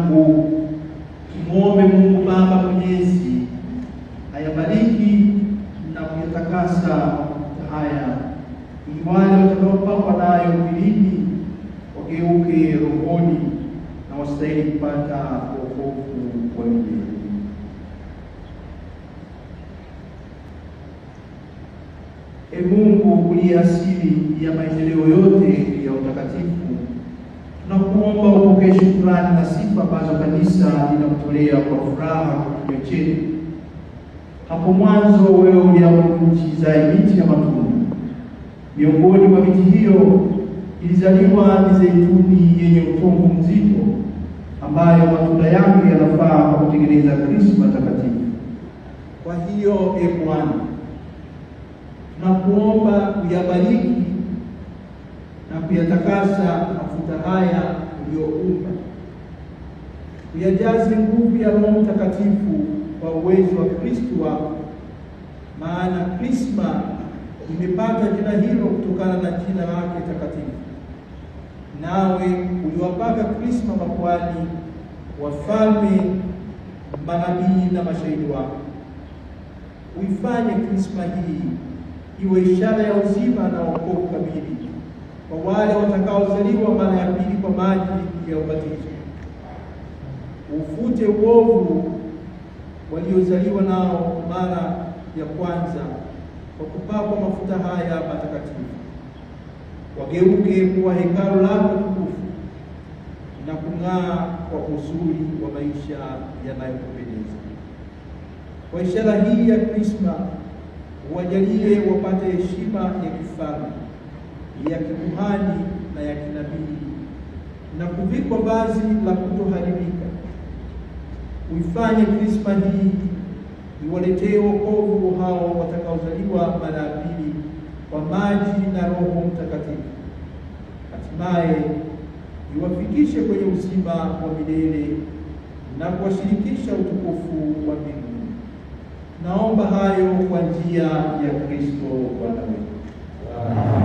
Zangu, tumwombe Mungu Baba Mwenyezi ayabariki na kuyatakasa mafuta haya, ili wale watakaopakwa nayo mwilini wageuke rohoni na wastahili kupata wokovu wa milele. E Mungu uliye asili ya maendeleo yote ya utakatifu, tunakuomba upokee shukrani na sifa ambazo kanisa linakutolea kwa furaha kwa kinywa chetu. Hapo mwanzo wewe uliamuru nchi izae miti ya matunda. Miongoni mwa miti hiyo ilizaliwa mizeituni yenye utomvu mzito, ambayo matunda yake yanafaa kwa kutengeneza krisma takatifu. Kwa hiyo, e Bwana, tunakuomba uyabariki na kuyatakasa mafuta haya uliyoumba, uyajaze nguvu ya Roho Mtakatifu kwa uwezo wa Kristo wako, maana Krisma imepata jina hilo kutokana na jina lake takatifu. Nawe uliwapaka Krisma makuhani, wafalme, manabii na mashahidi wako. Uifanye Krisma hii iwe ishara ya uzima na wokovu kamili kwa wale watakaozaliwa mara ya pili kwa maji ya ubatizo. Ufute uovu waliozaliwa nao mara ya kwanza kwa kupakwa mafuta haya matakatifu. Wageuke kuwa hekalu lako tukufu na kung'aa kwa uzuri wa maisha yanayokupendeza. Kwa ishara hii ya Krisma uwajalie wapate heshima ya kifalme, ya kikuhani na ya kinabii, na kuvikwa vazi la kutoharibika. Uifanye Krisma hii iwaletee wokovu hao watakaozaliwa mara ya pili kwa maji na Roho Mtakatifu, hatimaye iwafikishe kwenye uzima wa milele na kuwashirikisha utukufu wa mbinguni. Naomba hayo kwa njia ya Kristo Bwana wetu.